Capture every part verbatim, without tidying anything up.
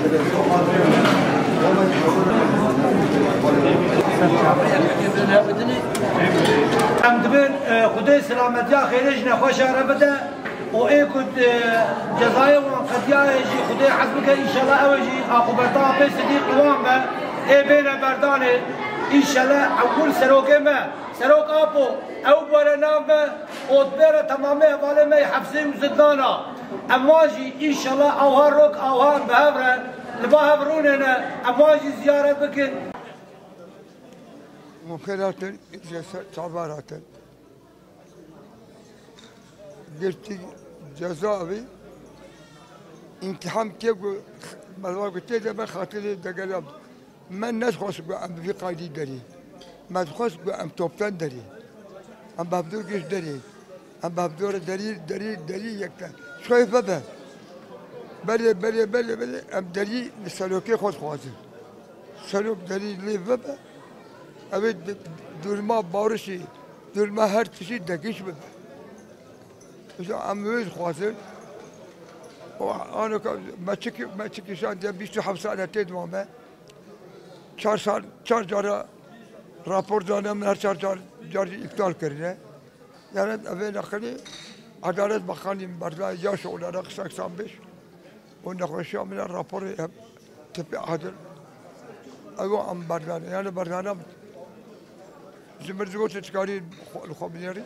Em dibin, e, Xwedê selametiya xêrê ji nexweşa re bide û ê ku, e, cezayê wan qediyaye jî Xwedê hez bike, înşallah ew ê jî aqûbeta pê sidîq li wan be, ê bêne berdanê, înşallah ewil serokê me, Serok Apo, ew bi were nav me û dibêre temamê hevalê me yê hefsê û zindana. Em wan jî înşallah awha rok awha em bi hev re li ba hev rûnê ne, em wan jî ziyaret bikin. Hûn xêr hatin, îdî ser çavar hatin. Girtî ceza avî, îmtîhan kê ku, merva ku tê de me xatirê degera. Me nedixwest ku em bi vî qaydî derî. Me dixwest ku em topten derî. Em bi hevdû giş derî. Em bi hevdû re derî, derî, derî yekte. Şoyê vebe. Belê, belê, belê, belê. Em derî li serokê xwe dixwazin. Serok derî lê vebe. Ew ê di-, durma barişî, durma her tişî degiş bibe. Îja em wê dixwazin. O, anoka me çi ki-, me çi kişandiye bîst û heft sal e tê dima me. Çar sal, çar cara rapor dane min, her çar car, car jî îptal kirine. Yani evê nexilî Edalet Bakanî berda yaş olarak seksen beş û nexweşiya min raporê hep tipî adil. Ew em berdane. Yani berdane ji min digot tu dikarî xwe, li xwe binêrî.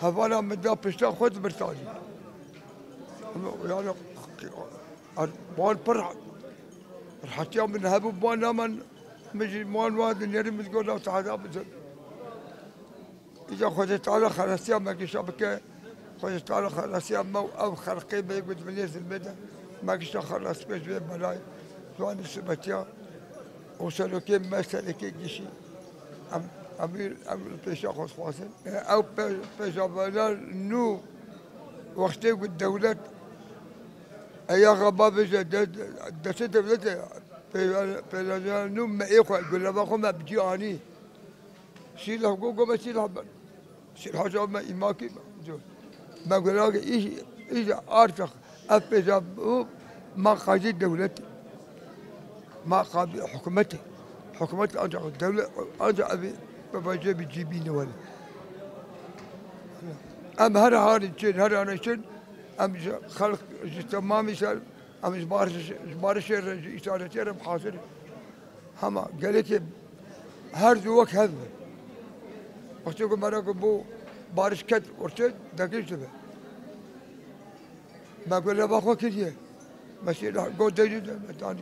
Hevala min da pişta xwe di birtanî. Yani wan pir rehetiya min hebû, wan naman min jî wan wa dinêrî min digot ew tehda bidin. Îca Xwedê Teala xelasiya me gişa bike, Xwedê Teala xelasiya me û ev xelqê me yê ku di binê zilmê de me gişa xelas bike ji vê belayê, ji van nisibetiya û serokê me serokê gişî. Em, em, em li pêşa xwe dixwazin. Ew pe-, pêşavana nû wextê ku dewlet eyaxa bavêje de, destê dewletê pê-, pêşavana nû me ê xwe, guleva xwe me bi cî anî. Sîlah go, go me sîlah ben. Sîlah ca me îmakî ben. Jo. Me gurage îş, îş artık ev pêza bû, ma qazî dewletê. Ma qazî hikûmetê. Hikûmet ancak dewlet, ancak ev pêvajoyê bi cîbî ne were. Em her hanî çin, her hanî çin, em ji xelk, ji temamî ser, em ji barış, ji barişê re, ji îsaletê re hazir in. Hema gelekê her du wek hev be. Wextê ku mera ku bo bariş ket ortê, degiş dibe. Me guleva xwe kiriye. Me sî got deyî de me danî.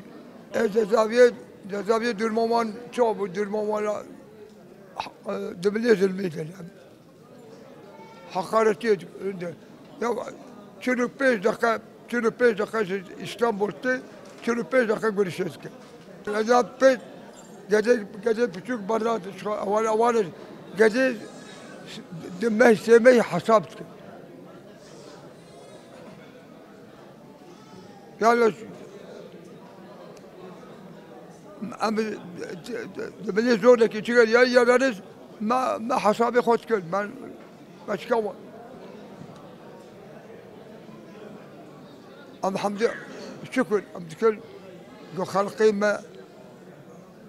Ez cezaviyê, cezaviyê durma wan çawa bû, durma wan, e, dibilê zilmê de. Heqaretiyê de. Ya çil û pênc deqe, çil û pênc deqe ji Îstanbul tê, çil û pênc deqe gurişê dike. Leza pê gedê, gedê piçûk berda dişixe, ewan, ewan gedê di meh sê meh hesab dike. Yani em di bilê zor deke çi ya, ya deniz me, me hesabê xwe dikir. Ben başka wa. Em hemdî şükür em dikir ku xelqê me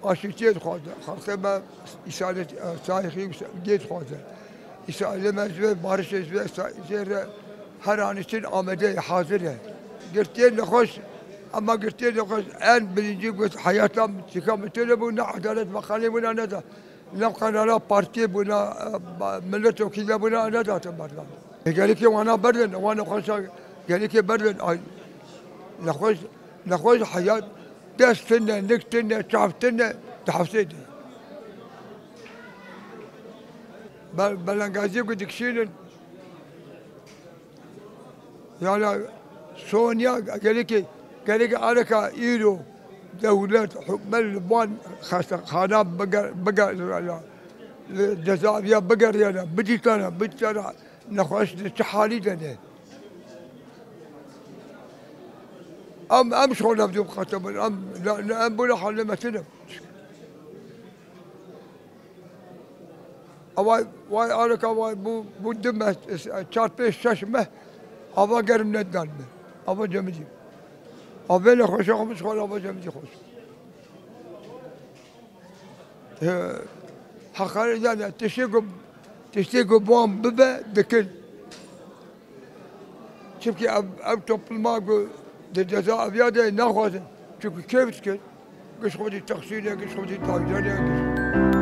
aşîtiyê dixwaze. Xelqê me îsalet, e, sayxî û sevgiyê dixwaze. Îsa-, lê me ji vê barişê, ji vê sa-, jê re her an için amade ye, hazir e. Girtiyên nexweş, ama girtiyên nexweş en birinci got heyata min, çika min têne bû, ne edalet meqalê bûna, ne de, ne qanala partiyê bûna, e, ba-, millet wekîle bûna, ne de te berdan. Gelekê wana berdin, wan nexweşa gelekê berdin, ay, nexweş, nexweş heyat, dest tune, nik tune, çav tune, di hevsê de. Be-, belengaziyê ku dikişînin, yani Sonya gelekê, gelekê areka îro dewlet, hikûmet li van xestexana biger-, biger-, li cezaeviya bigeriyane, bidîtane, bidîtane nexweş di çi halî de ne. Em, em ji xwe navdû qetibin, em, ne, ne, em bûne halê me tune. Ewa, vay areka vay, bû, bû du meh, çar, pênc, şeş meh, ava germ nedan me. Ava cemidî. Avê nexweşa xwe bişixwe, nexweşa min jî xweş. Ee, heqare, yani tiştê ku, tiştê ku bi wan bibe, dikin. Çimkî ev, ev topluma ku di ceza eviya de naxwazin. Çimkî kêf dikir. Giş xwe dî texsîne, giş xwe dî tavîzane, giş